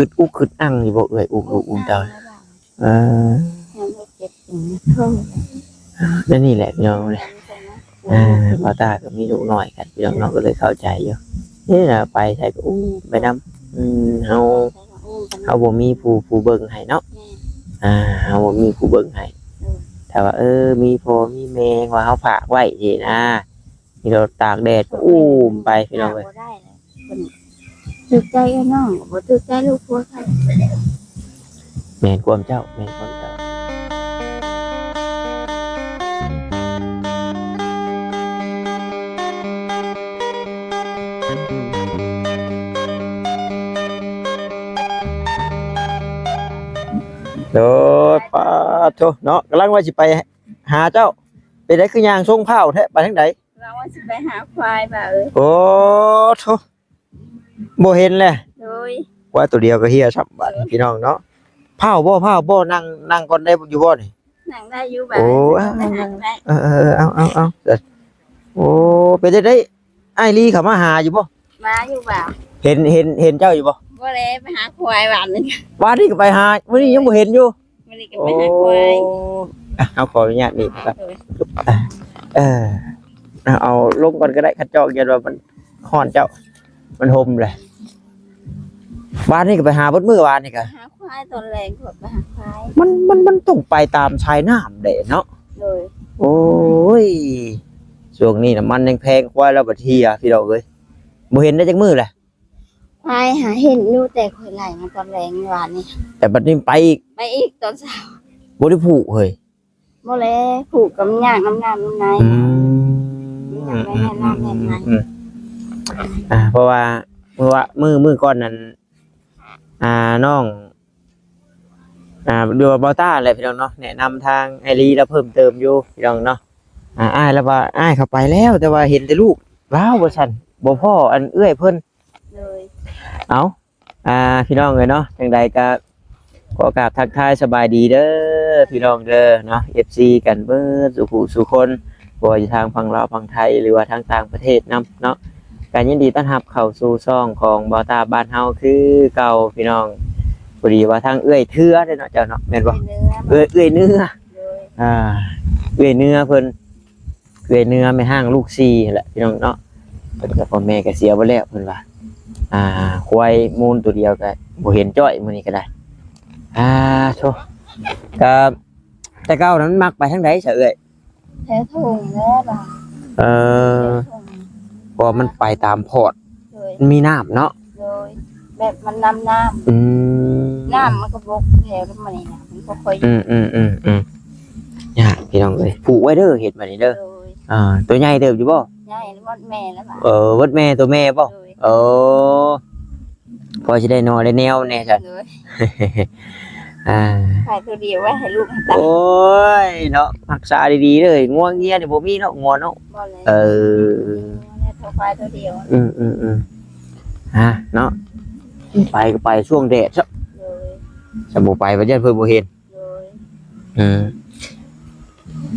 ອຶດອຸກອຶດອັ່ງຢູ່ບໍ່ເອື້ອຍ ອຸ້ມລູກອຸ້ມເຕົ້າ? ເອີ ຍັງບໍ່ເຈັບ ອືມ ແນວນີ້ແຫຼະພີ່ນ້ອງເອີຍ. ເອີ ບ່າວຕາກໍມີລູກນ້ອຍກັນພີ່ນ້ອງເນາະ ກໍເລີຍເຂົ້າໃຈຢູ່. ນີ້ລະໄປໃສກໍອຸ້ມໄປນຳ. ອືມ ເຮົາ ເຮົາບໍ່ມີຜູ້ ຜູ້ເບິ່ງໃຫ້ເນາະ. ແມ່ນ ອ່າ ເຮົາບໍ່ມີຜູ້ເບິ່ງໃຫ້. ໂດຍ ຖ້າວ່າ ເອີ ມີພໍ່ມີແມ່ ວ່າເຮົາຝາກໄວ້ຊີ້ນະ ມີລົດຕາກແດດກໍອຸ້ມໄປພີ່ນ້ອງເອີຍ. ບໍ່ໄດ້ແລ້ວ ເພິ່ນຖືກໃຈອ້າຍນ້ອງ ບໍ່ຖືກໃຈລູກຜົວເຂົາ. ແມ່ນຄວາມເຈົ້າ ແມ່ນຄວາມເຈົ້າ. ໂດຍ ປາດໂທເນາະ ກຳລັງວ່າຊິໄປຫາເຈົ້າ. ເປັນໃດຄືຍ່າງຊົງພ້າວແທ້ ໄປທາງໃດ? ວ່າວ່າຊິໄປຫາຄວາຍວ່າເອີຍ. ໂອ້ໂທ ບໍ່ເຫັນແຫຼະ. ໂດຍ ຄວາຍໂຕດຽວກໍເຫ່ຍຊ້ຳບາດນີ້ ໂດຍ ພີ່ນ້ອງເນາະ. ພ້າວບໍ່ ພ້າວບໍ່ ນັ່ງ ນັ່ງກ່ອນໄດ້ຢູ່ບໍ່ນີ້? ນັ່ງໄດ້ຢູ່ບາດ. ໂອ້ ນັ່ງໄດ້. ເອີໆ ເອົາໆໆ ໂອ້ ເປັນຈັ່ງໃດ ອ້າຍລີເຂົ້າມາຫາຢູ່ບໍ່? ມາຢູ່ບາດ. ເຫັນ ເຫັນ ເຫັນເຈົ້າຢູ່ບໍ່? ບໍ່ແລະ ໄປຫາຄວາຍວານນີ້. ວານນີ້ກໍໄປຫາ ມື້ນີ້ຍັງບໍ່ເຫັນຢູ່. ມື້ນີ້ກໍໄປຫາຄວາຍ. ໂອ້ ອ່ະ ເຮົາຂໍອະນຸຍາດນີ້ ອ່ະ ໂດຍ ເອີ ເອົາ ເອົາລົງກ່ອນກໍໄດ້ ຄັນຈອກ ຢ້ານວ່າມັນຮ້ອນເຈົ້າ ມັນຫົ່ມແຫຼະ. ວານນີ້ກໍໄປຫາເບິດມື້ ວານນີ້ກໍ ຫາຄວາຍ ຕອນແລງກໍໄປຫາຄວາຍ. ມັນ ມັນ ມັນຕ້ອງໄປຕາມສາຍນ້ຳເດ້ເນາະ. ໂດຍ ໂອ້ຍ ຊ່ວງນີ້ນ້ຳມັນຍັງແພງ ຄວາຍລາວບັດເຫ່ຍ ພີ່ນ້ອງເອີຍ. ບໍ່ເຫັນໄດ້ຈັກມື້ແຫຼະ. ຄວາຍຫາເຫັນຢູ່ ແຕ່ຂ້ອຍໄລ່ມາຕອນແລງວານນີ້ ແຕ່ບັດນີ້ໄປອີກ ໄປອີກຕອນເຊົ້າ. ບໍ່ໄດ້ຜູກເຮີ້ຍ. ບໍ່ແລະ ຜູກກໍມັນຍາກນຳນ້ຳນຳໃນ. ອືມ ມັນຍາກນຳນ້ຳນຳໃນ. ອືມ ອ່າ ເພາະວ່າມື້ວະ ມື້ ມື້ກ່ອນນັ້ນ ອ່າ ນ້ອງ ອ່າ ຫຼືວ່າບ່າວຕ້າແຫຼະ ພີ່ນ້ອງເນາະ ແນະນຳທາງອ້າຍລີລາວເພີ່ມເຕີມຢູ່ ພີ່ນ້ອງເນາະ. ອ່າ ອ້າຍລາວວ່າ ອ້າຍເຂົາໄປແລ້ວ ແຕ່ວ່າເຫັນແຕ່ລູກລາວວ່າຊັ້ນ ບໍ່ພໍ້ອັນເອື້ອຍເພິ່ນ. ໂດຍ ເອົາ ອ່າ ພີ່ນ້ອງເອີຍເນາະ ຈັ່ງໃດກໍຂໍກາບທັກທາຍສະບາຍດີເດີພີ່ນ້ອງເດີເນາະ ເອັຟຊີ ກັນເບິດສູ່ຜູ້ສູ່ຄົນ ບໍ່ວ່າຢູ່ທາງຝັ່ງລາວຝັ່ງໄທ ຫຼືວ່າທາງຕ່າງປະເທດນຳເນາະ. ກໍຍິນດີຕ້ອນຮັບເຂົ້າສູ່ຊ່ອງຂອງບ່າວຕາບ້ານເຮົາຄືເກົ່າພີ່ນ້ອງ. ພໍດີວ່າທາງເອື້ອຍເທື່ອເດ້ເນາະ ເຈົ້າເນາະ ແມ່ນບໍ່? ເອື້ອຍເໜືອ ເອື້ອຍ ເອື້ອຍເໜືອ ໂດຍ ອ່າ ເອື້ອຍເໜືອເພິ່ນ ເອື້ອຍເໜືອແມ່ຮ້າງລູກສີ່ຫັ້ນແຫຼະພີ່ນ້ອງເນາະ. ເພິ່ນກໍ ພໍ່ແມ່ກໍເສຍໄປແລ້ວ ເພິ່ນວ່າ ອ່າ ຄວາຍມູນໂຕດຽວກໍບໍ່ເຫັນຈ້ອຍມື້ນີ້ກໍໄດ້. ອ່າ ໂທ້ ກໍແຕ່ເກົ່ານັ້ນມັກໄປທາງໃດຊະເອື້ອຍ? ແຖວທົ່ງແຫຼະ. ເອີ ແຖວທົ່ງ ເພາະວ່າມັນໄປຕາມພອດ ໂດຍ ມັນມີນ້ຳເນາະ. ໂດຍ ແບບມັນນຳນ້ຳ. ອືມ ນ້ຳມັນກໍບົກແຖວນັ້ນມານີ້ນະ ມັນບໍ່ຄ່ອຍ ອືມໆໆ ຍາກພີ່ນ້ອງເອີຍ. ຜູກໄວ້ເດີ ເຮັດບາດນີ້ເດີ. ໂດຍ ອ່າ ໂຕໃຫຍ່ເຕີບຢູ່ບໍ່? ໃຫຍ່ໝົດແມ່ແລ້ວ. ເອີ ໝົດແມ່ ໂຕແມ່ບໍ່? ໂດຍ ເອີ ພໍຊິໄດ້ໜໍ່ໄດ້ແນວແດ່ຊັ້ນ. ໂດຍ ອ່າ ຂາຍໂຕດຽວໄວ້ໃຫ້ລູກໃຫ້ເຕົ້າ. ໂອ້ຍເນາະ ຮັກສາດີໆເດີ ງົວເງຍນີ້ບໍ່ມີເນາະ ງົວເນາະ. ບໍ່ແລ້ວ ເອີ ງົວແລ້ວ ເທົ່າຄວາຍໂຕດຽວ. ອືມໆໆ ອ່າ ເນາະ ໄປກໍໄປຊ່ວງແດດຊະ. ໂດຍ ຖ້າບໍ່ໄປ ຢ້ານເພິ່ນບໍ່ເຫັນ. ໂດຍ ອືມ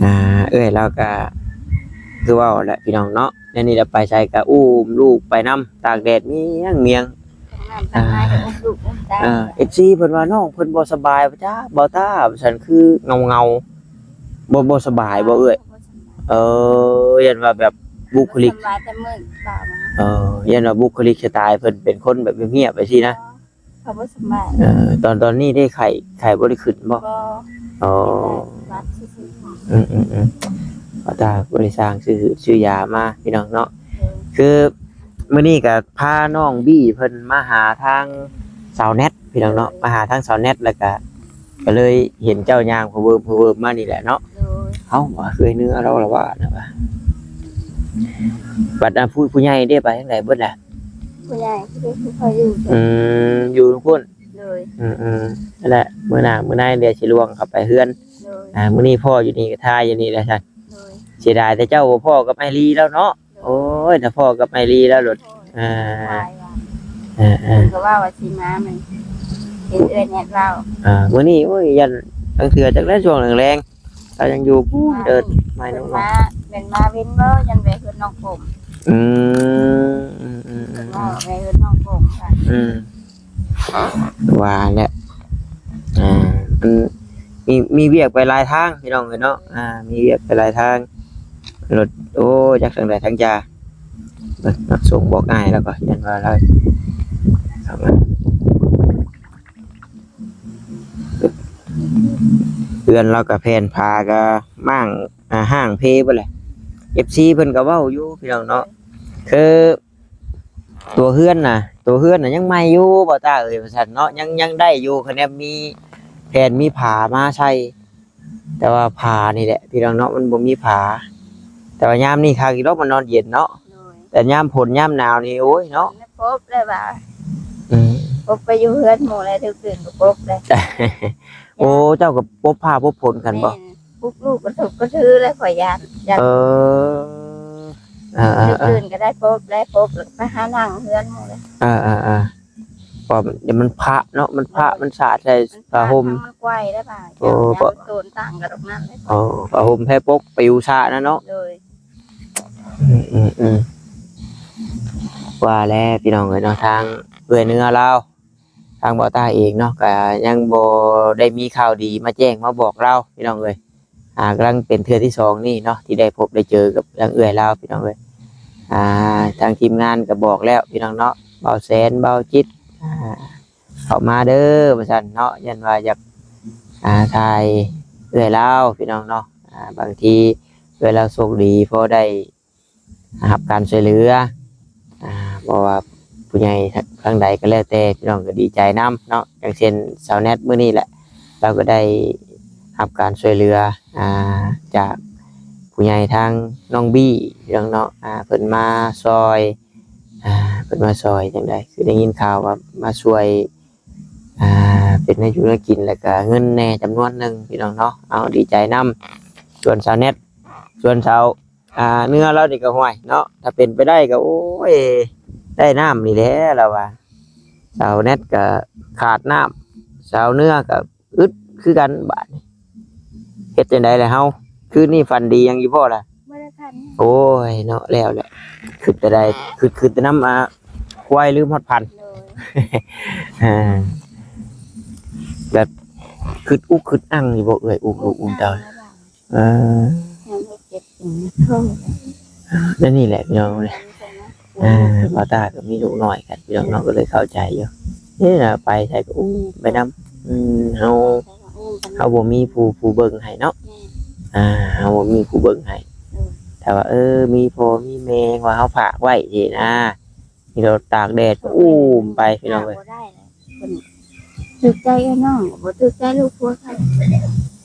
ອ່າ ເອື້ອຍລາວກະຄືເວົ້າແຫຼະພີ່ນ້ອງເນາະ ແນວນີ້ລະ ໄປໃສກະອຸ້ມລູກໄປນຳ ຕາກແດດມຽງໆ. ອ່າ ເອັຟຊີເພິ່ນວ່ານ້ອງເພິ່ນບໍ່ສະບາຍ ບໍ່ຈັກ ບ່າວຕາ ວ່າຊັ້ນ ຄືເຫງົາໆ ບໍ່ ບໍ່ສະບາຍບໍ່ເອື້ອຍ? ເອີ ຢ້ານວ່າແບບບຸກຄະລິກ ບໍ່ສະບາຍແຕ່ມື້ເຊົ້ານະ. ເອີ ຢ້ານວ່າບຸກຄະລິກສະໄຕເພິ່ນເປັນຄົນແບບງຽບໆ ໄປຊີ້ນະ. ເຂົາບໍ່ສະບາຍ. ເອີ ຕອນ ຕອນນີ້ໄດ້ໄຂ້ ໄຂ້ບໍ່ໄດ້ຂຶ້ນບໍ່? ບໍ່. ອໍ ຫວັດຊື່ໆ. ອືມໆໆ ວ່າຕາບໍ່ໄດ້ສ້າງຊື້ ຊື້ຢາມາພີ່ນ້ອງເນາະ. ໂດຍ ຄືມື້ນີ້ກະພານ້ອງບີ້ເພິ່ນມາຫາທາງສາວແນັດພີ່ນ້ອງເນາະ. ໂດຍ ມາຫາທາງສາວແນັດ ແລ້ວກະ ກໍເລີຍເຫັນເຈົ້າຍ່າງພະເວີບ ພະເວີບມານີ້ແຫຼະເນາະ. ໂດຍ ເອົ້າ ວ່າເອື້ອຍເໜືອລາວລະວ່ານະວ່າ ບັດ ອາ ຜູ້ ຜູ້ໃຫຍ່ເດ້ ໄປທາງໃດເບິດລະ? ຜູ້ໃຫຍ່ທີ່ເພິ່ນຢູ່. ອືມ ຢູ່ພຸ້ນ. ໂດຍ ອືມໆ ນັ້ນແຫຼະ ມື້ໜ້າມື້ໃນດຽວຊິລວງເຂົ້າໄປເຮືອນ. ໂດຍ ອ່າ ມື້ນີ້ພໍ້ຢູ່ນີ້ກໍຖ່າຍຢູ່ນີ້ແຫຼະຊັ້ນ. ໂດຍ ເສຍດາຍແຕ່ເຈົ້າບໍ່ພໍ້ກັບອ້າຍລີລາວເນາະ. ໂດຍ ໂອ້ຍ ຖ້າພໍ້ກັບອ້າຍລີລາວໂລດ. ໂດຍ ອ່າ ເພິ່ນກໍວ່າວ່າຊິມາ ມັນເຫັນເອື້ອຍແນັດເວົ້າ. ອ່າ ມື້ນີ້ ໂອ້ຍ ຢ້ານ ລາງເທື່ອຈັກແລ້ວ ຊ່ວງແລງໆ ລາວຍັງຢູ່ພຸ້ນເດີ. ມາ ແມ່ນມາເວັນບໍ່? ຢ້ານແວ່ເຮືອນນ້ອງກົມ. ອືມ ອືມໆໆ ເພິ່ນວ່າແວ່ເຮືອນນ້ອງກົມ. ອືມ ວ່າແຫຼະ ອ່າ ມັນມີ ມີວຽກໄປຫຼາຍທາງພີ່ນ້ອງເອີຍເນາະ ອ່າ ມີວຽກໄປຫຼາຍທາງ ລົດ ໂອ້ ຈັກທາງໃດທາງຢາ ເບິ່ງເນາະ ສົ່ງບອກອ້າຍແລ້ວກໍ ຢ້ານວ່າລາວເຂົ້າມາ ເຮືອນລາວກໍແຜ່ນ ຝາກໍມ້າງ ອ່າ ຮ້າງເພເບິດແຫຼະ ເອັຟຊີເພິ່ນກໍເວົ້າຢູ່ພີ່ນ້ອງເນາະ ຄື ຕົວເຮືອນນະ ຕົວເຮືອນນະຍັງໃໝ່ຢູ່ບໍ່ຕາເອີຍ ວ່າຊັ້ນເນາະ ຍັງ ຍັງໄດ້ຢູ່ ຄະແນນມີແຜ່ນມີຜ້າມາໃສ່ ແຕ່ວ່າຜ້ານີ້ແຫຼະພີ່ນ້ອງເນາະ ມັນບໍ່ມີຜ້າ ແຕ່ວ່າຍາມນີ້ຄັກຢູ່ດອກ ມັນນອນເຢັນເນາະ ໂດຍ ແຕ່ຍາມຝົນຍາມໜາວນີ້ ໂອ້ຍເນາະ ແມ່ນ ປົບແລ້ວວ່າ ອືມ ປົບໄປຢູ່ເຮືອນໝູ່ແລ້ວ ຖືກຕື່ນກໍປົບແລ້ວ ໂອ້ ເຈົ້າກໍປົບຜ້າປົບຝົນກັນບໍ່? ແມ່ນ ປຸກລູກກະທຸບກະຖືແລ້ວ ຂ້ອຍຢ້ານ ຢ້ານ ເອີ ເອີໆໆ ຕື່ນກໍໄດ້ປົບ ໄດ້ປົບແລ້ວກໍໄປຫານັ່ງເຮືອນໝູ່ແລ້ວ ເອີໆໆ ເພາະມັນພະເນາະ ມັນພະ ໂດຍ ມັນສາດໃສ່ຜ້າຫົ່ມ ມັນພະ ມັນໄກວແລ້ວບາດ ໂອ້ ຢ້ານໂຕນຕ່າງກັນອອກນັ້ນເລີຍ ໂອ້ ຜ້າຫົ່ມແພປົກປິວຊະນະເນາະ ໂດຍ ອືມໆໆ ວ່າແລ້ວພີ່ນ້ອງເອີຍເນາະ ທາງເອື້ອຍເນື້ອລາວ ທາງບ່າວຕ້າເອງເນາະ ກະຍັງບໍ່ໄດ້ມີຂ່າວດີມາແຈ້ງມາບອກລາວພີ່ນ້ອງເອີຍ ອ່າ ກຳລັງເປັນເທື່ອທີສອງນີ້ເນາະ ທີ່ໄດ້ພົບໄດ້ເຈີກັບທາງເອື້ອຍລາວພີ່ນ້ອງເອີຍ ອ່າ ທາງທີມງານກໍບອກແລ້ວພີ່ນ້ອງເນາະ ບ່າວແສນ ບ່າວຈິດ ອ່າ ເຂົ້າມາເດີວ່າຊັ້ນເນາະ ຢ້ານວ່າຢາກ ອ່າ ຖ່າຍເອື້ອຍລາວພີ່ນ້ອງເນາະ ອ່າ ບາງທີເອື້ອຍລາວໂຊກດີພໍໄດ້ ຮັບການຊ່ວຍເຫຼືອ ອ່າ ບໍ່ວ່າຜູ້ໃຫຍ່ທາງໃດກໍແລ້ວແຕ່ ພີ່ນ້ອງກໍດີໃຈນຳເນາະ ຢ່າງເຊັ່ນສາວແນັດມື້ນີ້ແຫຼະ ລາວກໍໄດ້ຮັບການຊ່ວຍເຫຼືອ ອ່າ ຈາກຜູ້ໃຫຍ່ທາງນ້ອງບີ້ ພີ່ນ້ອງເນາະ ອ່າ ເພິ່ນມາຊ່ອຍ ອ່າ ເພິ່ນມາຊ່ອຍຈັ່ງໃດ ຄືໄດ້ຍິນຂ່າວວ່າມາຊ່ວຍ ອ່າ ເປັນແນວຢູ່ແນວກິນ ແລ້ວກະເງິນແດ່ຈຳນວນໜຶ່ງ ພີ່ນ້ອງເນາະ ເອົາ ດີໃຈນຳ ສ່ວນສາວແນັດ ສ່ວນສາວ ອ່າ ເນື້ອລາວນີ້ກໍ ຫ້ວຍເນາະ ຖ້າເປັນໄປໄດ້ກໍ ໂອ້ຍ ໄດ້ນ້ຳນີ້ແຫຼະລາວວ່າ ສາວແນັດກໍຂາດນ້ຳ ສາວເນື້ອກໍອຶດຄືກັນບາດນີ້ ເຮັດຈັ່ງໃດລະເຮົາ ຄືນນີ້ຝັນດີຫຍັງຢູ່ບໍ່ລະ? ບໍ່ໄດ້ຝັນ ໂອ້ຍເນາະ ແລ້ວແຫຼະ ຄຶດແຕ່ໃດ ຄຶດ ຄຶດແຕ່ນຳ ອ່າ ຄວາຍລືມຮອດພັນ ໂດຍ ອ່າ ແບບຄຶດອຸກຄຶດອັ່ງຢູ່ບໍ່ເອື້ອຍ ອຸ້ມລູກອຸ້ມເຕົ້າ? ເອີ ຍັງບໍ່ເຈັບ ອືມ ແນວນີ້ແຫຼະພີ່ນ້ອງເອີຍ ອ່າ ບ່າວຕ້າກໍມີລູກນ້ອຍກັນ ພີ່ນ້ອງເນາະ ກໍເລີຍເຂົ້າໃຈຢູ່ ນີ້ລະ ໄປໃສກໍອຸ້ມໄປນຳ ອືມ ເຮົາ ເຮົາບໍ່ມີຜູ້ ຜູ້ເບິ່ງໃຫ້ເນາະ ແມ່ນ ອ່າ ເຮົາບໍ່ມີຜູ້ເບິ່ງໃຫ້ ອືມ ຖ້າວ່າ ເອີ ມີພໍ່ມີແມ່ ວ່າເຮົາຝາກໄວ້ຊີ້ນະ ມີລົດຕາກແດດກໍອຸ້ມໄປ ພີ່ນ້ອງເອີຍ ບໍ່ໄດ້ແລ້ວ ເພິ່ນຖືກໃຈອ້າຍນ້ອງ ບໍ່ຖືກໃຈລູກຜົວເຂົາ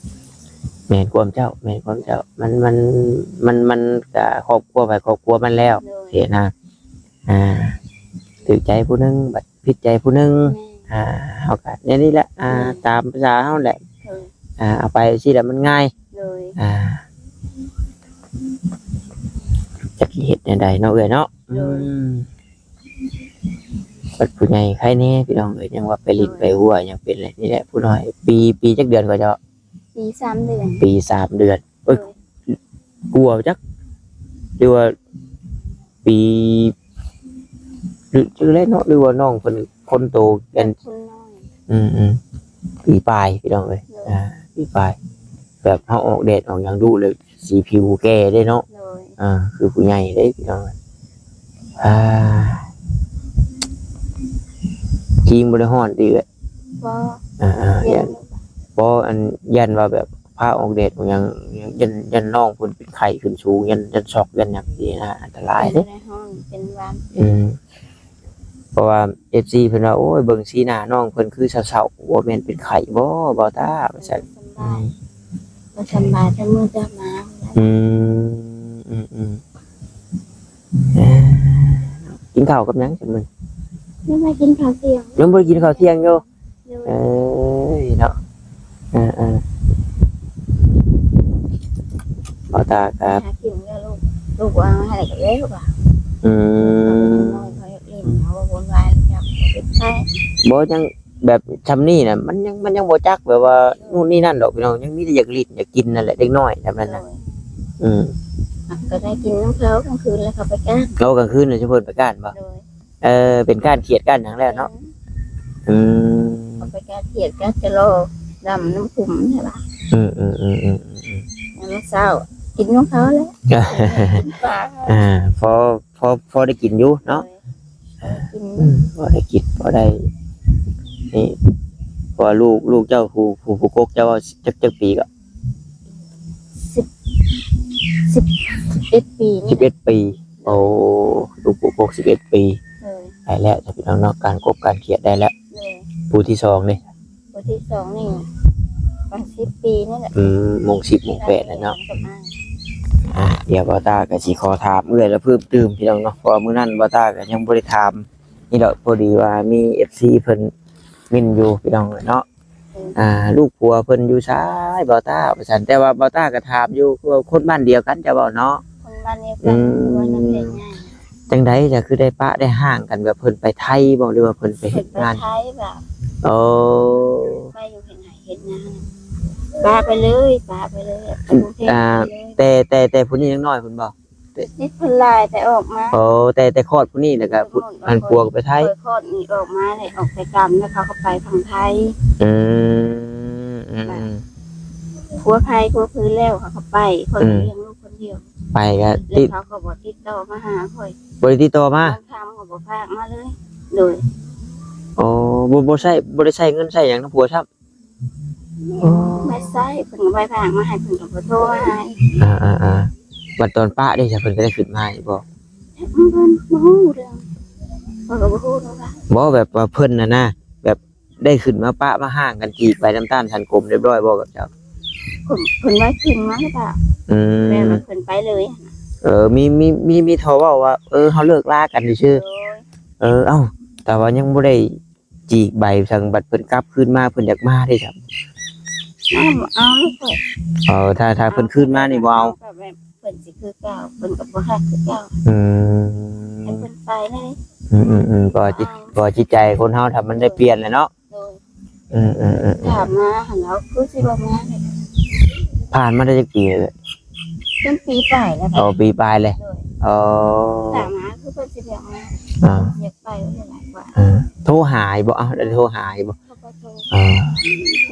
ແມ່ນຄວາມເຈົ້າ ແມ່ນຄວາມເຈົ້າ ມັນ ມັນ ມັນ ມັນກະຄອບຄົວໃຜຄອບຄົວມັນແລ້ວ ໂດຍ ເຫັນນະ ອ່າ ຖືກໃຈຜູ້ໜຶ່ງ ບາດຜິດໃຈຜູ້ໜຶ່ງ ແມ່ນ ອ່າ ເຮົາກະແນວນີ້ແຫຼະ ອ່າ ໂດຍ ຕາມພາສາເຮົາແຫຼະ ໂດຍ ອ່າ ເອົາໄປຊີ້ແຫຼະມັນງ່າຍ ໂດຍ ອ່າ ຈັກຊິເຮັດແນວໃດເນາະເອື້ອຍເນາະ ໂດຍ ອືມ ບັດຜູ້ໃຫຍ່ໃຄແດ່ພີ່ນ້ອງເອີຍ ຍັງວ່າໄປຫຼິ້ນ ໂດຍ ໄປຫົວ ຍັງເປັນແຫຼະ ນີ້ແຫຼະຜູ້ນ້ອຍ ປີ ປີຈັກເດືອນກວ່າເຈົ້າ? ປີສາມເດືອນ ປີສາມເດືອນ ໂດຍ ເອີຍ ກວ່າຈັກ ຫຼືວ່າປີ ຫຼື ຫຼືແລ້ວເນາະ ຫຼືວ່ານ້ອງເພິ່ນຄົນໂຕກັນ ຄົນນ້ອຍ ອືມໆ ປີປາຍພີ່ນ້ອງເອີຍ ໂດຍ ອ່າ ປີປາຍ ແບບເຮົາອອກແດດອອກຫຍັງດຸແລ້ວ ສີຜິວແກ່ເດ້ເນາະ ໂດຍ ອ່າ ຄືຜູ້ໃຫຍ່ເດ້ພີ່ນ້ອງ ອ່າ ຄີງບໍ່ໄດ້ຮ້ອນຕິເອື້ອຍ? ບໍ່ ອ່າໆ ຢ້ານ ບໍ່ ອັນ ຢ້ານວ່າແບບພາອອກແດດອອກຫຍັງ ຢ້ານ ຢ້ານນ້ອງເພິ່ນເປັນໄຂ້ຂຶ້ນສູງ ຢ້ານ ຢ້ານຊັອກ ຢ້ານຫຍັງຊີ້ນະ ອັນຕະລາຍເດ້ ເປັນໄຂ້ ເປັນຫວັດ ອືມ ເພາະວ່າເອັຟຊີເພິ່ນວ່າ ໂອ້ຍ ເບິ່ງສີໜ້ານ້ອງເພິ່ນຄືເສົ້າໆ ບໍ່ແມ່ນເປັນໄຂ້ບໍ່ ບ່າວຕ້າ ວ່າຊັ້ນ ສຳບາຍ ອືມ ບໍ່ສຳບາຍແຕ່ມື້ຈາກມາ ອືມ ອືມໆ ເອີ ກິນເຂົ້າກັບຫຍັງຊັ້ນມື້? ຍັງບໍ່ໄດ້ກິນເຂົ້າທ່ຽງ ຍັງບໍ່ໄດ້ກິນເຂົ້າທ່ຽງຢູ່ ໂດຍ ເອີຍເນາະ ເອີໆ ບ່າວຕ້າກໍຫາກິນກັບລູກ ລູກວ່າໃຫ້ກໍແລ້ວວ່າ ອືມ ເຮົາຢາກຫຼິ້ນ ເຮົາບໍ່ວຸ່ນວາຍ ຢາກໄປ ບໍ່ ຍັງແບບຊ່ຳນີ້ນະ ມັນຍັງ ມັນຍັງບໍ່ຈັກແບບວ່າ ໂດຍ ໂນ່ນນີ້ນັ້ນດອກພີ່ນ້ອງ ຍັງມີແຕ່ຢາກຫຼິ້ນຢາກກິນນັ້ນແຫຼະ ເດັກນ້ອຍແບບນັ້ນນະ ໂດຍ ອືມ ກໍໄດ້ກິນນຳເຂົາກາງຄືນແລ້ວເຂົາໄປກ້ານ ເອົາກາງຄືນນະ ຊຸມເພິ່ນໄປກ້ານບໍ່? ໂດຍ ເອີ ເປັນກ້ານຂຽດກ້ານຫຍັງແລ້ວເນາະ ແມ່ນ ອືມ ເຂົາໄປການຂຽດການຈະລໍດຳນ້ຳຂຸມນີ້ລະ. ອືມໆໆໆ ຍາມເຊົ້າກິນຂອງເຂົາແຫຼະ ກິນປາ. ອ່າ ພໍ ພໍ ພໍໄດ້ກິນຢູ່ເນາະ. ໂດຍ ກິນ ອືມ ພໍໄດ້ກິນ ພໍໄດ້ ນີ້ ເພາະວ່າລູກ ລູກເຈົ້າຜູ້ ຜູ້ ຜູ້ກົກເຈົ້າ ຈັກ ຈັກປີກໍ? ສິບ ສິບ ສິບເອັດປີນີ້ ສິບເອັດປີ. ໂອ້ ລູກ ຫົກສິບເອັດປີ. ໂດຍ ໄດ້ແລ້ວພີ່ນ້ອງເນາະ ການກົກການຂຽດໄດ້ແລ້ວ. ໂດຍ ຜູ້ທີສອງນີ້? ຜູ້ທີສອງນີ້ປະມານສິບປີນີ້ແຫຼະ. ອືມ ມົງສິບມົງແປດແລ້ວເນາະ. ອ່າ ດຽວບ່າວຕ້າກໍຊິຂໍຖາມເອື້ອຍລະເພີ່ມຕື່ມພີ່ນ້ອງເນາະ ເພາະວ່າມື້ນັ້ນບ່າວຕ້າກໍຍັງບໍ່ໄດ້ຖາມນີ້ດອກ ພໍດີວ່າມີເອັຟຊີເພິ່ນມິ່ນຢູ່ພີ່ນ້ອງເນາະ. ອ່າ ລູກຜົວເພິ່ນຢູ່ໃສບ່າວຕ້າ ວ່າຊັ້ນ. ແຕ່ວ່າບ່າວຕ້າກໍຖາມຢູ່ ຄືວ່າຄົນບ້ານດຽວກັນເຈົ້າບໍ່ເນາະ? ຄົນບ້ານດຽວກັນ. ອືມ ຢູ່ບ້ານນາແພໃຫຍ່. ຈັ່ງໃດຈະຄືໄດ້ປະໄດ້ຮ້າງກັນ ແບບເພິ່ນໄປໄທບໍ່ ຫຼືວ່າເພິ່ນໄປເຮັດງານ? ເພິ່ນໄປໄທແບບ ໂອ້ ໄປຢູ່ເຮັດໄຮ່ເຮັດນາ ປະໄປເລີຍ ປະໄປເລີຍ ອ່າ ແຕ່ ແຕ່ ແຕ່ຜູ້ນີ້ຍັງນ້ອຍພຸ້ນບໍ່? ຕິດເພິ່ນຫຼາຍແຕ່ອອກມາ. ໂອ້ ແຕ່ ແຕ່ຄອດຜູ້ນີ້ແລ້ວກໍ ອັນຜົວກໍໄປໄທ. ຂ້ອຍຄອດນີ້ອອກມາແລ້ວ ອອກໄປກຳ ແລ້ວເຂົາກໍໄປຝັ່ງໄທ. ອືມ ອືມ ຜົວໄທຜົວຄືນແລ້ວເຂົາກໍໄປ. ຂ້ອຍກໍລ້ຽງລູກຄົນດຽວ ໄປກໍຕິດ ແລ້ວເຂົາກໍບໍ່ຕິດຕໍ່ມາຫາຂ້ອຍ. ບໍ່ໄດ້ຕິດຕໍ່ມາ? ບາງຄຳກໍບໍ່ພາກມາເລີຍ. ໂດຍ ໂອ້ ບໍ່ ບໍ່ໃຊ້ ບໍ່ໄດ້ໃຊ້ເງິນໃຊ້ຫຍັງນຳຜົວຊ້ຳ? ໂອ້ ໄປໃຊ້ ເພິ່ນກໍໄປຝາກມາໃຫ້ ເພິ່ນກໍບໍ່ໂທມາຫາ. ອ່າໆໆ ບັດຕອນປະເດ້ ເພິ່ນກໍໄດ້ຂຶ້ນມາອີກບໍ່? ເພິ່ນບໍ່ຮູ້ເລື່ອງ ເພິ່ນກໍບໍ່ຮູ້ເລື່ອງ. ບໍ່ ແບບວ່າເພິ່ນຫັ້ນນະ ແບບໄດ້ຂຶ້ນມາປະມາຮ້າງກັນ ຈີກໃບນ້ຳຕານສັນກົມຮຽບຮ້ອຍບໍ່ກັບເຈົ້າ? ເພິ່ນ ເພິ່ນວ່າຂຶ້ນມາແລ້ວກໍ ອືມ ແບບວ່າເພິ່ນໄປເລີຍ. ເອີ ມີ ມີ ມີ ມີທໍ່ເວົ້າວ່າ ເອີ ເຮົາເລີກລາກັນຊື່ໆ. ໂດຍ ເອີ ເອົ້າ ແຕ່ວ່າຍັງບໍ່ໄດ້ ຈີກໃບທາງ ບັດເພິ່ນກັບຄືນມາ ເພິ່ນຢາກມາເດ້ຊັ້ນ. ອ້າວ ບໍ່ເອົາແລ້ວຂ້ອຍ. ເອີ ຖ້າ ຖ້າເພິ່ນຄືນມານີ້ບໍ່ເອົາ. ເອົາກໍແບບເພິ່ນຊິຄືເກົ່າ ເພິ່ນກໍບໍ່ຮັກຄືເກົ່າ. ອືມ ໃຫ້ເພິ່ນໄປເລີຍ. ອືມໆໆ ເພາະວ່າຈິດ ເອົາ ເພາະວ່າຈິດໃຈຄົນເຮົາ ຖ້າມັນໄດ້ປ່ຽນແລ້ວເນາະ. ໂດຍ ອືມໆໆ ຖາມມາຫັ້ນ ລາວຄືຊິບໍ່ມາເລີຍ. ຜ່ານມາໄດ້ຈັກປີແລ້ວ? ເປັນປີປາຍແລ້ວ. ອໍ ປີປາຍເລີຍ. ໂດຍ ອໍ ຖາມມາຄືເພິ່ນຊິບໍ່ມາ. ອ່າ ຢາກໄປຫຼາຍກວ່າ. ເອີ ໂທຫາຢູ່ບໍ່? ເອົ້າ ໄດ້ໂທຫາຢູ່ບໍ່? ເຂົາກໍໂທ. ອ່າ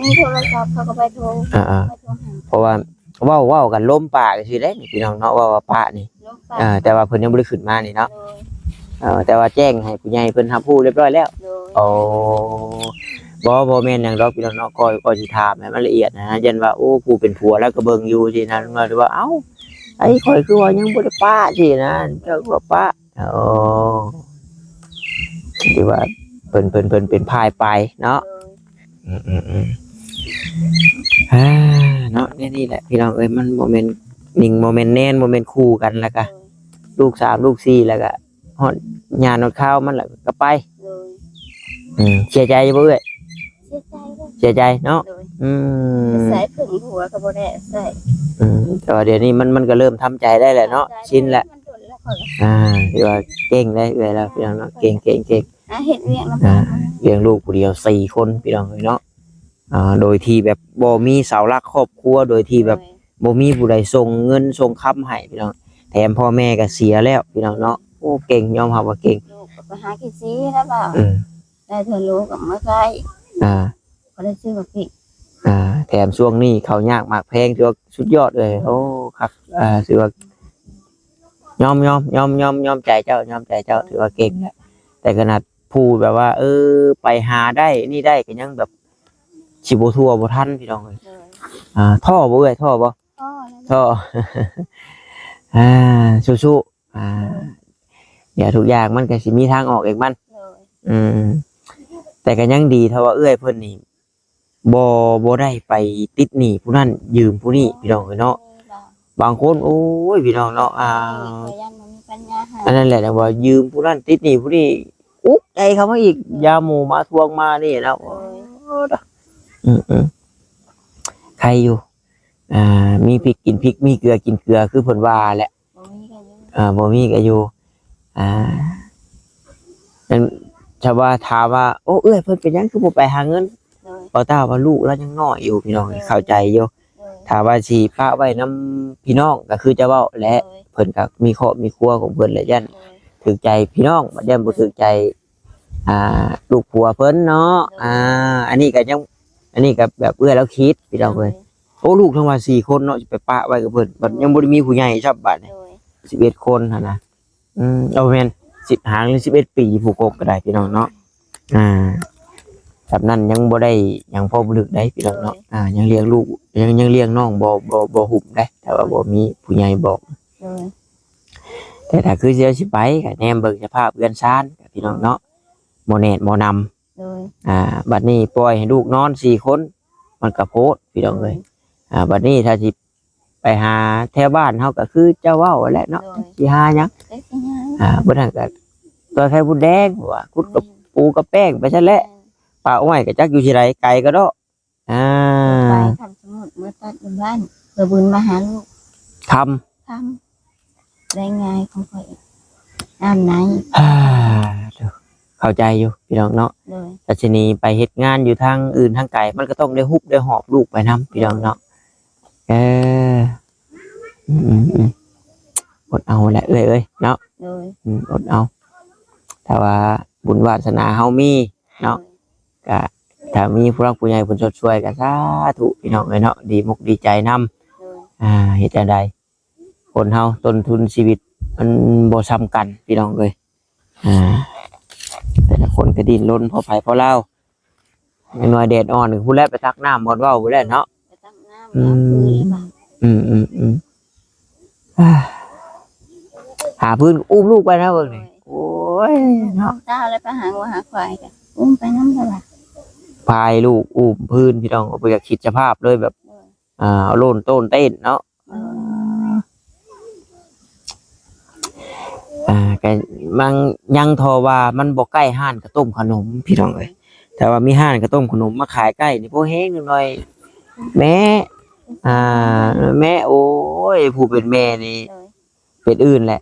ມີໂທລະສັບເຂົາກໍໄປໂທ. ອ່າໆ ໄປໂທຫາ ເພາະວ່າເວົ້າ ເວົ້າກັນລົມປາກຊື່ເດ້ພີ່ນ້ອງເນາະ ເວົ້າວ່າປະນີ້. ລົມປາກ ອ່າ ແຕ່ວ່າເພິ່ນຍັງບໍ່ໄດ້ຂຶ້ນມານີ້ເນາະ. ໂດຍ ເອີ ແຕ່ວ່າແຈ້ງໃຫ້ຜູ້ໃຫຍ່ເພິ່ນຮັບຮູ້ຮຽບຮ້ອຍແລ້ວ. ໂດຍ ໂອ້ ບໍ່ ບໍ່ແມ່ນຫຍັງດອກພີ່ນ້ອງເນາະ ກໍ ກໍຊິຖາມໃຫ້ມັນລະອຽດນະ ຢ້ານວ່າ ໂອ້ ຜູ້ເປັນຜົວລາວກໍເບິ່ງຢູ່ຊີ້ນະ ຫຼືວ່າ ເອົ້າ ໄອ້ຂ້ອຍຄືວ່າຍັງບໍ່ໄດ້ປະຊີ້ນະ ເຈົ້າຄືວ່າປະ. ໂອ້ ຖືວ່າເພິ່ນ ເພິ່ນ ເພິ່ນເປັນຝ່າຍໄປເນາະ. ໂດຍ ອືມໆໆ ອ່າ ເນາະ ແນວນີ້ແຫຼະພີ່ນ້ອງເອີຍ ມັນບໍ່ແມ່ນນິງ ບໍ່ແມ່ນແນນ ບໍ່ແມ່ນຄູ່ກັນ ແລ້ວກະ ໂດຍ ລູກສາມລູກສີ່ ແລ້ວກະຮອດຍາມຮອດຄາວມັນ ແລ້ວກະໄປ. ໂດຍ ອືມ ເສຍໃຈຢູ່ບໍ່ເອື້ອຍ? ເສຍໃຈເດ້ ເສຍໃຈເນາະ. ໂດຍ ອືມ ໃສ່ເພິ່ງຜົວກໍບໍ່ໄດ້ໃສ່. ອືມ ແຕ່ວ່າດຽວນີ້ມັນ ມັນກໍເລີ່ມທຳໃຈໄດ້ແລ້ວເນາະ ຊິນແລ້ວ. ອ່າ ຖືວ່າເກັ່ງໄດ້ເອື້ອຍແລ້ວ ພີ່ນ້ອງເນາະ ເກັ່ງໆໆ. ອ່າ ເຮັດວຽກນຳ ອ່າ ເພິ່ນ ລ້ຽງລູກຜູ້ດຽວສີ່ຄົນ ພີ່ນ້ອງເອີຍເນາະ. ອ່າ ໂດຍທີ່ແບບບໍ່ມີເສົາຫຼັກຄອບຄົວ ໂດຍທີ່ແບບ ໂດຍ ບໍ່ມີຜູ້ໃດສົ່ງເງິນສົ່ງຄຳໃຫ້ ພີ່ນ້ອງ ແຖມພໍ່ແມ່ກໍເສຍແລ້ວ ພີ່ນ້ອງເນາະ. ໂອ້ ເກັ່ງ ຍອມຮັບວ່າເກັ່ງ. ລູກກໍໄປຫາກິນຊີ້ແລ້ວ. ອືມ ໄດ້ເທື່ອໂລກໍມາຂາຍ. ອ່າ ກໍໄດ້ຊື້ບັກພິກ. ອ່າ ແຖມຊ່ວງນີ້ເຂົ້າຍາກໝາກແພງ ຖືວ່າສຸດຍອດເລີຍ. ໂອ້ ຄັກ ອ່າ ຖືວ່າຍອມ ຍອມ ຍອມ ຍອມ ຍອມໃຈເຈົ້າ ຍອມໃຈເຈົ້າ ຖືວ່າເກັ່ງແລ້ວ. ແຕ່ຂະໜາດຜູ້ແບບວ່າ ເອີ ໄປຫາໄດ້ນີ້ໄດ້ ກໍຍັງແບບຊິບໍ່ທົ່ວບໍ່ທັນ ພີ່ນ້ອງເອີຍ. ໂດຍ ອ່າ ທໍ້ບໍ່ເອື້ອຍ? ທໍ້ບໍ່? ທໍ້ແລ້ວ ທໍ້. ອ່າ ສູ້ໆ ອ່າ ດຽວທຸກຢ່າງມັນກໍຊິມີທາງອອກເອງມັນ. ໂດຍ ອືມ ແຕ່ກໍຍັງດີເທົ່າວ່າເອື້ອຍເພິ່ນນີ້ ບໍ່ ບໍ່ໄດ້ໄປຕິດໜີ້ຜູ້ນັ້ນຢືມຜູ້ນີ້ ພີ່ນ້ອງເອີຍເນາະ. ບາງຄົນ ໂອ້ຍ ພີ່ນ້ອງເນາະ ອ່າ ເອີ ກໍຢ້ານບໍ່ມີປັນຍາຫາ. ອັນນັ້ນແຫຼະ ຈັ່ງວ່າຢືມຜູ້ນັ້ນຕິດໜີ້ຜູ້ນີ້ ອຸກໃຈເຂົ້າມາອີກ ໂດຍ ຢ້ານໝູ່ມາທວງມານີ້ນະ. ໂດຍ ອືມໆ ໃຄຢູ່ ອ່າ ມີພິກກິນພິກ ມີເກືອກິນເກືອ ຄືເພິ່ນວ່າແຫຼະ. ບໍ່ມີກໍຢູ່ ອ່າ ບໍ່ມີກໍຢູ່. ອ່າ ແມ່ນ ຖ້າວ່າ ຖາມວ່າ ໂອ້ ເອື້ອຍເພິ່ນເປັນຫຍັງຄືບໍ່ໄປຫາເງິນ? ໂດຍ ເວົ້າຕາມວ່າລູກລາວຍັງນ້ອຍຢູ່ ພີ່ນ້ອງ ໂດຍ ເຂົ້າໃຈຢູ່. ໂດຍ ຖ້າວ່າຊິປະໄວ້ນຳພີ່ນ້ອງ ກໍຄືຈະເວົ້າແຫຼະ. ໂດຍ ເພິ່ນກໍມີຄອບມີຄົວຂອງເພິ່ນແຫຼະ ຢ້ານ ໂດຍ ຖືກໃຈພີ່ນ້ອງ ບາດຢ້ານບໍ່ຖືກໃຈ ອ່າ ລູກຜົວເພິ່ນເນາະ. ໂດຍ ອ່າ ອັນນີ້ກໍຍັງ ອັນນີ້ກໍແບບເອື້ອຍລາວຄິດ ພີ່ນ້ອງເອີຍ. ໂດຍ ໂອ້ ລູກທັງວ່າສີ່ຄົນເນາະ ຊິໄປປະໄວ້ກັບເພິ່ນ ບັດຍັງບໍ່ໄດ້ມີຜູ້ໃຫຍ່ຊ້ຳບັດນີ້. ໂດຍ ສິບເອັດຄົນຫັ້ນນະ. ອືມ ເອົາແມ່ນ ສິບ ຫາ ຫຼື ສິບເອັດປີ ຜູ້ກົກກໍໄດ້ ພີ່ນ້ອງເນາະ. ອ່າ ສ່ຳນັ້ນຍັງບໍ່ໄດ້ຫຍັງພໍບຸລຶກໄດ໋ ພີ່ນ້ອງເນາະ. ໂດຍ ອ່າ ຍັງລ້ຽງລູກ ຍັງ ຍັງລ້ຽງນ້ອງບໍ່ ບໍ່ ບໍ່ຫຸ້ມໄດ໋ ຖ້າວ່າ ໂດຍ ບໍ່ມີຜູ້ໃຫຍ່ບອກ. ໂດຍ ແຕ່ຖ້າຄືຊິ ຊິໄປກໍແນມເບິ່ງສະພາບເຮືອນຊານ ພີ່ນ້ອງເນາະ ບໍ່ແໜ້ນບໍ່ໜຳ. ໂດຍ ອ່າ ບັດນີ້ປ່ອຍໃຫ້ລູກນອນສີ່ຄົນ ມັນກໍໂພດ ພີ່ນ້ອງເອີຍ. ໂດຍ ອ່າ ບັດນີ້ຖ້າຊິໄປຫາແຖວບ້ານເຮົາ ກໍຄືເຈົ້າເວົ້າຫັ້ນແຫຼະເນາະ. ໂດຍ ຊິຫາຫຍັງ ຈັກຊິຫາຫຍັງ. ອ່າ ບໍ່ນັ້ນກໍຕົວໄຂ່ມົດແດງ ວ່າ ຂຸດກະ ແມ່ນ ປູກະແປ້ງໄປຊັ້ນແຫຼະ. ແມ່ນ ປ່າອ້ອຍກໍຈັກຢູ່ທີ່ໃດ ໄກກະເດາະ. ອ່າ ໄປ ຄັນສົມມຸດເມືອຕັດຢູ່ບ້ານ ເພື່ອບຸນມາຫາລູກ ຄ່ຳ ຄ່ຳ ໄດ້ງ່າຍຂອງຂ້ອຍ ອາບນ້ຳ. ອ່າ ເຂົ້າໃຈຢູ່ ພີ່ນ້ອງເນາະ. ໂດຍ ແຕ່ທີນີ້ໄປເຮັດງານຢູ່ທາງອື່ນທາງໄກ ມັນກໍຕ້ອງໄດ້ຮຸບໄດ້ຫອບລູກໄປນຳ ພີ່ນ້ອງເນາະ. ເອີ ອືມໆ ອົດເອົາແຫຼະເອື້ອຍເອີຍເນາະ. ໂດຍ ອືມ ອົດເອົາ ຖ້າວ່າບຸນວາສະໜາເຮົາມີເນາະ. ໂດຍ ກະຖ້າມີຜູ້ຫຼັກຜູ້ໃຫຍ່ເພິ່ນຊົດຊ່ວຍກະສາທຸ ພີ່ນ້ອງເອີຍເນາະ ດີມົກດີໃຈນຳ. ໂດຍ ອ່າ ເຮັດຈັ່ງໃດ ຄົນເຮົາຕົ້ນທຶນຊີວິດມັນບໍ່ສ່ຳກັນ ພີ່ນ້ອງເອີຍ. ອ່າ ແຕ່ລະຄົນກະດີ້ນລົນພໍໃຜພໍລາວ. ຢ່າງໜ້ອຍແດດອ່ອນພຸ້ນແຫຼະ ໄປຕັກນ້ຳບ່ອນເວົ້າພຸ້ນແຫຼະເນາະ. ໄປຕັກນ້ຳ ອືມ ຍາມຄືນລະບາດ. ອືມໆໆ ອ່າ ຫາພື້ນ ອຸ້ມລູກໄປນະເບິ່ງນີ້. ໂດຍ ໂອ້ຍເນາະ ເຊົ້າແລ້ວໄປຫາງົວຫາຄວາຍ ກະອຸ້ມໄປນຳຕະຫຼອດ ພາຍລູກອຸ້ມພື້ນ ພີ່ນ້ອງ ບໍ່ຢາກຄິດສະພາບເລີຍ ແບບ ໂດຍ ອ່າ ໂລນໂຕນເຕັ້ນເນາະ. ໂດຍ ອ່າ ກະມັນຍັງທໍ່ວ່າມັນບໍ່ໃກ້ຮ້ານກະຕົ້ມຂະໜົມ ພີ່ນ້ອງເອີຍ. ຖ້າວ່າມີຮ້ານກະຕົ້ມຂະໜົມມາຂາຍໃກ້ນີ້ ພໍແຮງໜ້ອຍ ແມ່ ອ່າ ແມ່ ໂອ້ຍ ຜູ້ເປັນແມ່ນີ້ ໂດຍ ເປັນອື່ນແຫຼະ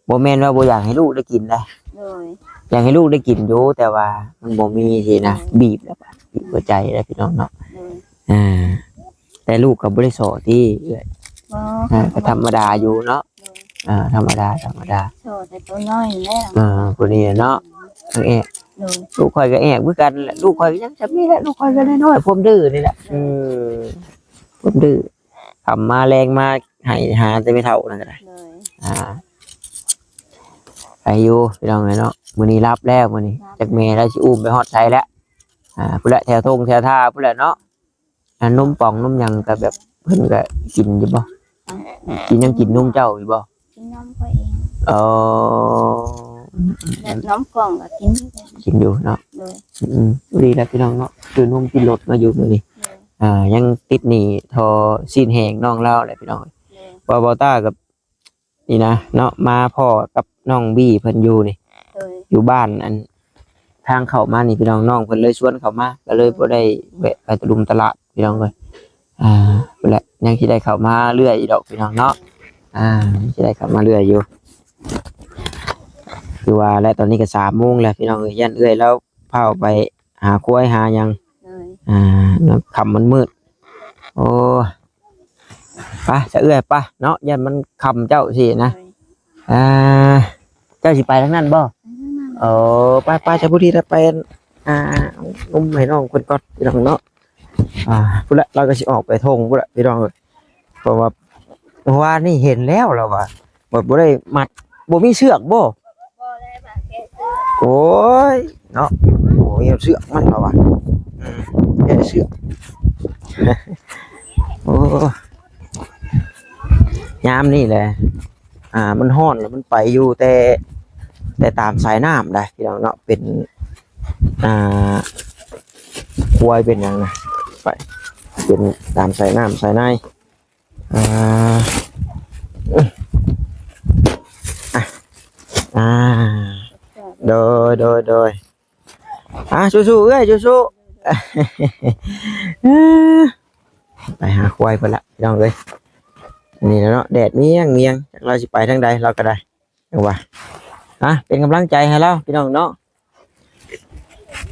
ບໍ່ແມ່ນວ່າບໍ່ຢາກໃຫ້ລູກໄດ້ກິນໄດ໋. ໂດຍ ຢາກໃຫ້ລູກໄດ້ກິນຢູ່ ແຕ່ວ່າມັນບໍ່ມີຊີ້ນະ. ໂດຍ ບີບແລ້ວ ບີບຫົວໃຈແລ້ວ ພີ່ນ້ອງເນາະ. ໂດຍ ອ່າ ແຕ່ລູກກໍບໍ່ໄດ້ສໍ້ຕິເອື້ອຍ. ບໍ່ ອ່າ ກໍທຳມະດາຢູ່ເນາະ. ໂດຍ ອ່າ ທຳມະດາ ທຳມະດາ ສໍ້ແຕ່ໂຕນ້ອຍແລ້ວ. ອ່າ ຜູ້ນີ້ເນາະ ນາງແອກ. ໂດຍ ລູກຂ້ອຍກໍແອກຄືກັນແຫຼະ ລູກຂ້ອຍກໍຍັງຈຳນີ້ແຫຼະ ລູກຂ້ອຍກໍນ້ອຍໆ ພວມດື້ນີ້ແຫຼະ. ໂດຍ ອືມ ພວມດື້ ຄ່ຳມາແລງມາໃຫ້ຫາແຕ່ແມ່ເຖົ້ານັ້ນກໍໄດ້. ໂດຍ ອ່າ ໄປຢູ່ ພີ່ນ້ອງເອີຍເນາະ. ມື້ນີ້ຫຼັບແລ້ວ ມື້ນີ້ ຫຼັບ ຈັກແມ່ລາວຊິອຸ້ມໄປຮອດໃສແລ້ວ. ອ່າ ພຸ້ນແຫຼະ ແຖວທົ່ງແຖວທ່າພຸ້ນແຫຼະເນາະ. ອ່າ ນົມປ່ອງນົມຫຍັງກໍແບບເພິ່ນກໍກິນຢູ່ບໍ່? ກິນ ຍັງກິນນົມເຈົ້າຢູ່ບໍ່? ກິນນົມຂ້ອຍເອງ. ອໍ ແບບນົມກ່ອງກໍກິນ ກິນຢູ່ເນາະ. ໂດຍ ອືມ ດີແລ້ວ ພີ່ນ້ອງເນາະ ຊື້ນົມກິນລົດມາຢູ່ມື້ນີ້. ໂດຍ ອ່າ ຍັງຕິດໜີ້ທໍ່ຊີ້ນແຫ້ງນ້ອງລາວແຫຼະ ພີ່ນ້ອງ. ໂດຍ ເວົ້າ ເວົ້າຕາກັບ ນີ້ນະເນາະ ມາພໍ້ກັບນ້ອງບີເພິ່ນຢູ່ນີ້. ໂດຍ ຢູ່ບ້ານ ອັນ ທາງເຂົ້າມານີ້ ພີ່ນ້ອງ ນ້ອງເພິ່ນເລີຍຊວນເຂົ້າມາ ກໍເລີຍ ໂດຍ ບໍ່ໄດ້ແວະໄປຕະລຸມຕະຫຼາດ ພີ່ນ້ອງເອີຍ. ອ່າ ພຸ້ນແຫຼະ ຍັງຊິໄດ້ເຂົ້າມາເລື້ອຍຢູ່ດອກ ພີ່ນ້ອງເນາະ. ອ່າ ຍັງຊິໄດ້ເຂົ້າມາເລື້ອຍຢູ່ ຄືວ່າແຫຼະ. ຕອນນີ້ກໍສາມໂມງແລ້ວ ພີ່ນ້ອງເອີຍ ຢ້ານເອື້ອຍລາວ ພາອອກໄປຫາຄວາຍຫາຫຍັງ. ໂດຍ ອ່າ ຄ່ຳມັນມືດ. ໂອ້ ໄປຊະເອື້ອຍ ໄປເນາະ ຢ້ານມັນຄ່ຳເຈົ້າຊີ້ນະ. ໂດຍ ອ່າ ເຈົ້າຊິໄປທາງນັ້ນບໍ່? ໄປທາງນັ້ນ. ເອີ ໄປໆ ຊະ ຜູ້ດີລະ ໄປ ອ່າ ອຸ້ມໃຫ້ນ້ອງເພິ່ນກ່ອນ ພີ່ນ້ອງເນາະ. ອ່າ ພຸ້ນລະ ລາວກໍຊິອອກໄປທົ່ງພຸ້ນລະ ພີ່ນ້ອງເອີຍ. ເພາະວ່າ ເມື່ອວານນີ້ເຫັນແລ້ວລາວວ່າ ບໍ່ ບໍ່ໄດ້ມັດ ບໍ່ມີເຊືອກບໍ່? ບໍ່ໄດ້ບາດແກ້ເຊືອກ. ໂອ້ຍເນາະ ບໍ່ມີເຊືອກມັນລາວວ່າ. ອືມ ແກ້ເຊືອກ. ໂອ້ ຍາມນີ້ແຫຼະ ອ່າ ມັນຮ້ອນລະ ມັນໄປຢູ່ແຕ່ ແຕ່ຕາມສາຍນ້ຳໄດ໋ ພີ່ນ້ອງເນາະ. ເປັນ ອ່າ ຄວາຍເປັນຫຍັງນະ ໄປ ເປັນຕາມສາຍນ້ຳສາຍໃນ. ອ່າ ອ່າ ໂດຍ ໂດຍ ໂດຍ. ອ່າ ສູ້ໆ ເອື້ອຍ ສູ້ໆ. ໄປຫາຄວາຍເພິ່ນລະ ພີ່ນ້ອງເອີຍ. ນີ້ລະເນາະ ແດດມຽງໆ ຈັກລາວຊິໄປທາງໃດ ລາວກໍໄດ້ ຈັ່ງວ່າ ອ່ະ ເປັນກຳລັງໃຈໃຫ້ລາວ ພີ່ນ້ອງເນາະ.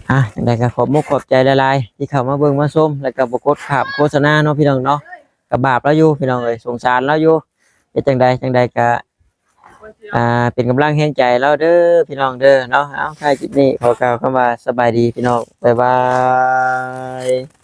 ອ່ະ ຈັ່ງໃດກໍຂອບມຸກຂອບໃຈຫຼາຍໆ ທີ່ເຂົ້າມາເບິ່ງມາຊົມ ແລ້ວກໍບໍ່ກົດຂ້າມໂຄສະນາເນາະ ພີ່ນ້ອງເນາະ. ກໍບາບລາວຢູ່ ພີ່ນ້ອງເອີຍ ສົງສານລາວຢູ່. ເຮັດຈັ່ງໃດ ຈັ່ງໃດກໍ ອ່າ ເປັນກຳລັງແຮງໃຈລາວເດີພີ່ນ້ອງເດີເນາະ. ເອົາ ທ້າຍຄລິບນີ້ຂໍກ່າວຄຳວ່າສະບາຍດີພີ່ນ້ອງ ບາຍບາຍ.